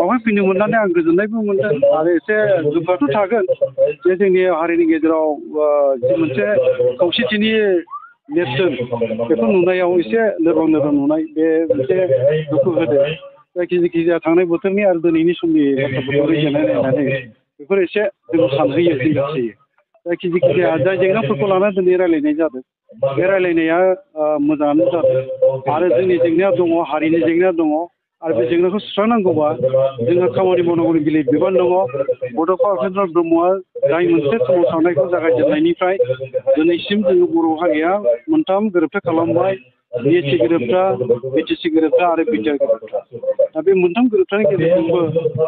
बावहाय फैनो मोननानै आं गोजोननायबो मोनदों आरो एसे दुखुआथ' थागोन जे जोंनि हारिनि गेजेराव जि मोनसे खौसेथिनि नेरसोन बेखौ नुनायाव एसे लोरबां नुनाय बे मोनसे दुखु होदों जायखिजाया थांनाय बोथोरनि आरो दिनैनि समनि बाथ्राफोरखौ रुजुनाय नायनानै बेफोर एसे जोंखौ सानहोयो जिंगासियो जायखिजाया जाय जेंनाफोरखौ लानानै दिनै रायलायनाय जादों बे रायलायनाया मोजाङानो जादों आरो जोंनि जेंनाया दङ हारिनि जेंना दङ आरो बे जेंनाखौ सुस्रांनांगौबा जोंहा खामानि मावनांगौनि गिलिर बिबान दङ बड'फा उपेन्द्र ब्रह्मआ जाय मोनसे सोमावसारनायखौ जागायजेननायनिफ्राय दिनैसिम जोङो बर' हारिया मोनथाम गोरोबथा खालामबाय BSc गोरोबथा BTC गोरोबथा आरो बिटिआर गोरोबथा दा बे मोनथाम गोरोबथानि गेजेरजोंबो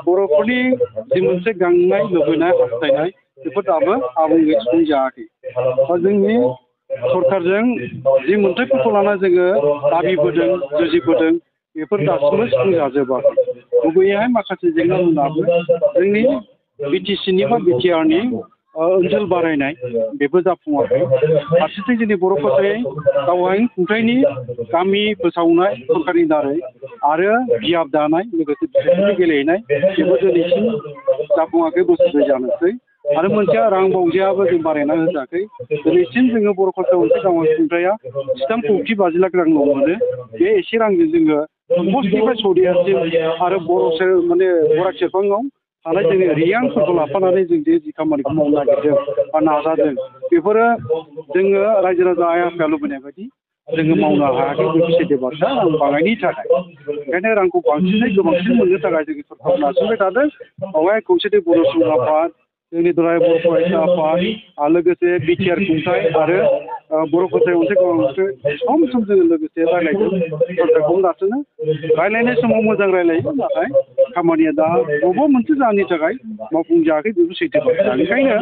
बर'फोरनि जि मोनसे गांनाय लुबैनाय हास्थायनाय बेफोर दाबो आबुङै सुफुंजायाखै दा जोंनि सरकारजों जि मोन्थायफोरखौ लाना जोङो दाबिबोदों जुजिबोदों बेफोर दासिमबो सुफुंजाजोबाखै गुबैयैहाय माखासे जेंनाफोराबो जोंनि BTCनि बा बिटिआरनि ओनसोल बारायनाय बेबो जाफुङाखै फारसेथिं जोंनि बर' फोथाय गावहाय खुंथायनि गामि फोसावनाय सरकारनि दारै आरो बियाब दानाय लोगोसे बिसायख'थि गेलेहैनाय बेबो दिनैसिम जाफुङाखै बोसोरब्रै जानोसै आरो मोनसेया रां बावजायाबो जों बारायना होजायाखै दिनैसिम जोङो बर' फोथाय मोनसे गावहाय खुंथाया 3,30 लाख रांल' मोनो बे एसे रांजों जोङो कम्पस्टनिफ्राय सौदियासिम आरो माने बराग सेरफाङाव थानाय जोंनि रियांफोरखौ लाफानानै जों जि खामानिखौ मावनो नागिरदों बा नाजादों बेफोरो जोङो रायजो राजा आइ आफाया लुबैनाय बायदि जोङो मावनो हायाखै बे सैथो बाथ्रा रां बाङायनि थाखाय ओंखायनो रांखौ गोबांसिन मोननो थाखाय जोंनि सरकारखौ नाजाबाय थादों बावहाय खौसेथि बर' सुबुं आफाद जोंनि दुलाराय बर' फरायसा आफाद लोगोसे बिटिआर खुंथाय आरो बर' फोथाय मोनसे गावसो सम जोङो लोगोसे रायलायदों सरकारखौ नारसोनो रायलायनाय समाव मोजां रायलायो नाथाय खामानिया दा बबेबा मोनसे जाहोननि थाखाय मावफुंजायाखै बेबो सैथो बाथ्रा ओंखायनो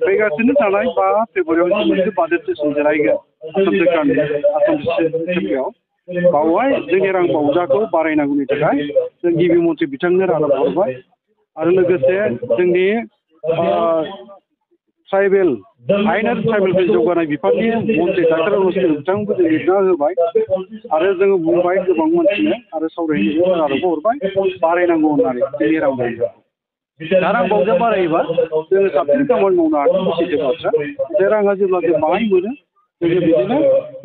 फैगासिनो थानाय 5 फेब्रुवारियाव मोनसे बाजेट सेसन जिरायगोन आसाम सोरखारनि आसाम सोरखाराव बावहाय जोंनि रां बावजाखौ बारायनांगौनि थाखाय जों गिबि मन्थ्रि बिथांनो रादाब हरबाय आरो लोगोसे जोंनि ट्राइबेल आयेन आरो ट्राइबेलफोर जौगानाय बिफाननि मन्थ्रि डाक्टर अनुज बिथांखौ जों लिरना होबाय आरो जोङो बुंबाय गोबां मानसिनो आरो सावरायनो रादाबखौ हरबाय बारायनांगौ होननानै जोंनि रां बावजाखौ दा रां बावजा बारायोबा जोङो साबसिन खामानि मावनो हागोन सैथो बाथ्रा बे राङा जेब्ला जों बाङाय मोनो जोङो बिदिनो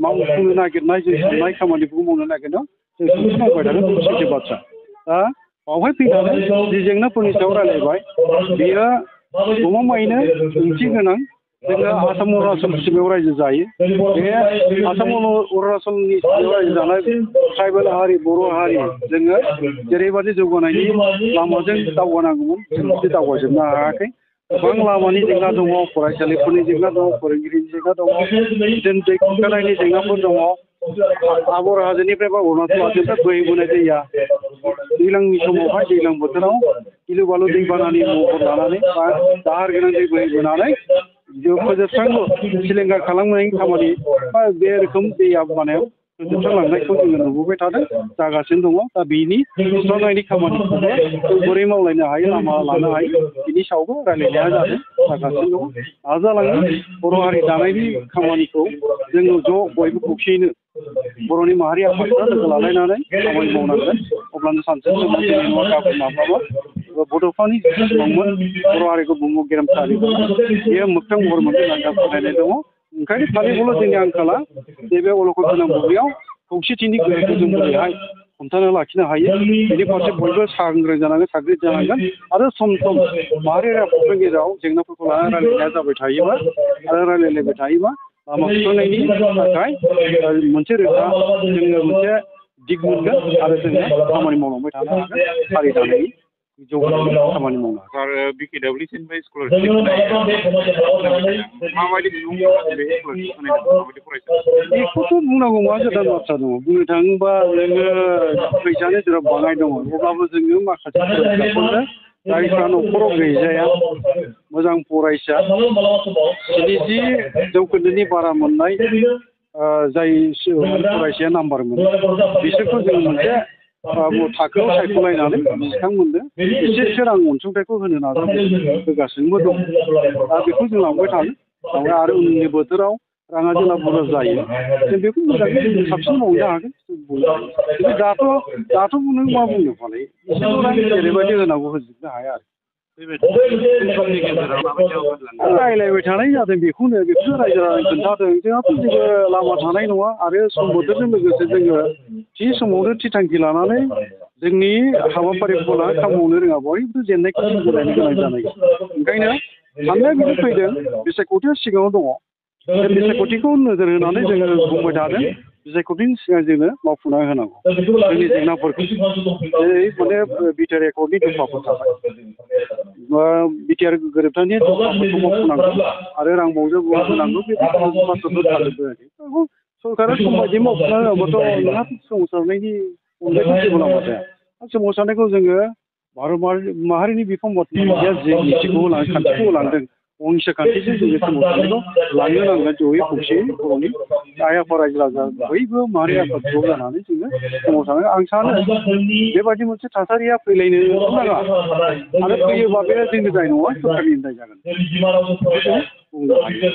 मावफुंनो नागिरनाय जों साननाय खामानिखौ मावनो नागिरनायाव जों सुंस'नांबाय थागोन बे सैथो बाथ्रा दा बावहाय फैनानै जि जेंनाफोरनि सायाव रायलायबाय बेयो गमामायैनो ओंथि गोनां जोङो आसाम अरुणाचल सिमायाव रायजो जायो बे आसाम अरुणाचलनि सिमायाव रायजो जानाय ट्राइबेल हारि बर' हारि जोङो जेरैबादि जौगानायनि लामाजों दावगानांगौमोन जों बिदि दावगाजोबनो हायाखै गोबां लामानि जेंना दङ फरायसालिफोरनि जेंना दङ फोरोंगिरिनि जेंना दङ जों दै खुरखानायनि जेंनाफोर दङ आबर हाजोनिफ्राय बा अरुणाचल हाजोनिफ्राय बोहैबोनाय दैया दैज्लांनि समावहाय दैज्लां बोथोराव गिलु बालु दैबानानि महर लानानै बा दाहार गोनां दै बोहैबोनानै फोजोबस्रांनो सिलिंखार खालामनायनि खामानि बा बे रोखोम दै आबादाव फोजोबस्रांलांनायखौ जोङो नुबोबाय थादों जागासिनो दङ दा बेनि सुस्रांनायनि खामानिखौबो जों बोरै मावलायनो हायो लामा लानो हायो बिनि सायावबो रायलायनाया जागासिनो दङ नाजालाङो बर' हारि दानायनि खामानिखौ जोङो ज' बयबो खौसेयैनो बर'नि माहारि आफादफ्रा लोगो लालायनानै खामानि मावनांगोन अब्लानो सानसे समाव दिनै नङा गाबोन माब्लाबा बड'फानि सिमांमोन बर' हारिखौ बुहुमाव गेरेमसा बेयो मोगथां महर मोनगोन होननानै आं फोथायनाय दङ ओंखायनो खालिबोल' जोंनि आंखाला नैबे अलखद गोनां बुब्लियाव खौसेथिनि गोहोखौ जों बोरैहाय हमथाना लाखिनो हायो बेनि फारसे बयबो सांग्रां जानांगोन साग्रिद जानांगोन आरो सम सम माहारियारि आफादफोरनि गेजेराव जेंनाफोरखौ लानानै रायलायनाया जाबाय थायोबा आरो रायलायलायबाय थायोबा लामा सुस्रांनायनि थाखाय मोनसे रोखा जोङो मोनसे दिग मोनगोन आरो जोङो खामानि मावलांबाय थानो हागोन हारि दानायनि जौगानायनि खामानि मावनो हागोन आरो बिकेडब्लिउसिनिफ्राय स्कलारशिप माबायदि बेखौथ' बुंनांगौ मा गोदान बाथ्रा दङ बुंनो थाङोबा जोङो फैसानि जेराव बाङाय दङ अब्लाबो जोङो माखासे फरायसाफोरनो जायफ्रा न'खराव गैजाया मोजां फरायसा 70 जौखोन्दोनि बारा मोननाय जाय फरायसाया नाम्बार मोनो बिसोरखौ जों मोनसे थाखोआव सायख'लायनानै बिथांमोननो एसे रां अनसुंथाइखौ होनो नाजागासिनोबो दं दा बेखौ जों लांबाय थागोन आरो उननि बोथोराव राङा जोंना बुरजा जायो जों बेखौ मोजाङै साबसिन मावनो हागोन खिन्थु दाथ' नों मा बुंनो फालाय एसेल' रां जेरैबायदि होनांगौ होजोबनो हाया आरो रायज्लायबाय थानाय जादों बेखौनो रायजो राजानो खोन्थादों जोंहाथ' जेबो लामा थानाय नङा आरो सम बोथोरजों लोगोसे जोङो थि समावनो थि थांखि लानानै जोंनि हाबाफारिखौ लानानै खामानि मावनो रोङा बयबो जेननायखौ बुजिलायनो गोनां जानाय ओंखायनो साननाया बिदि फैदों बिसायख'थिया सिगाङाव दङ बे बिसायख'थिखौ नोजोर होनानै जोङो बुंबाय थादों बिसायख'थिनि सिगां जोङो मावफुंना होनांगौ जोंनि जेंनाफोरखौ जेरै माने बिटिआर एकर्डनि दफाफोर थाबाय बिटिआर गोरोबथानि दफाफोरखौ मावफुंनांगौ आरो रां बावजो होनांगौ बेफोर बाथ्राफोर थाजोबो सरकारा सम बायदि मावफुंना होआबाथ' नोंहा सोमावसारनायनि अनगायै जेबो लामा जाया सोमावसारनायखौ जोङो भारत माहारिनि बिफां बाथ्राया जे नीतिखौ खान्थिखौ लांदों अहिंसा खान्थिजों जोङो सोमावसारनायखौ लांनो नांगोन जयै खौसेयै बर'नि आइ आफा रायजो राजा बयबो माहारि आफाद ज' जानानै जोङो सोमावसारनाय आं सानो बेबायदि मोनसे थासारिया फैलायनो नाङा आरो फैयोबा बे जोंनि दाय नङा सरकारनि दाय जागोन बुंनो हायो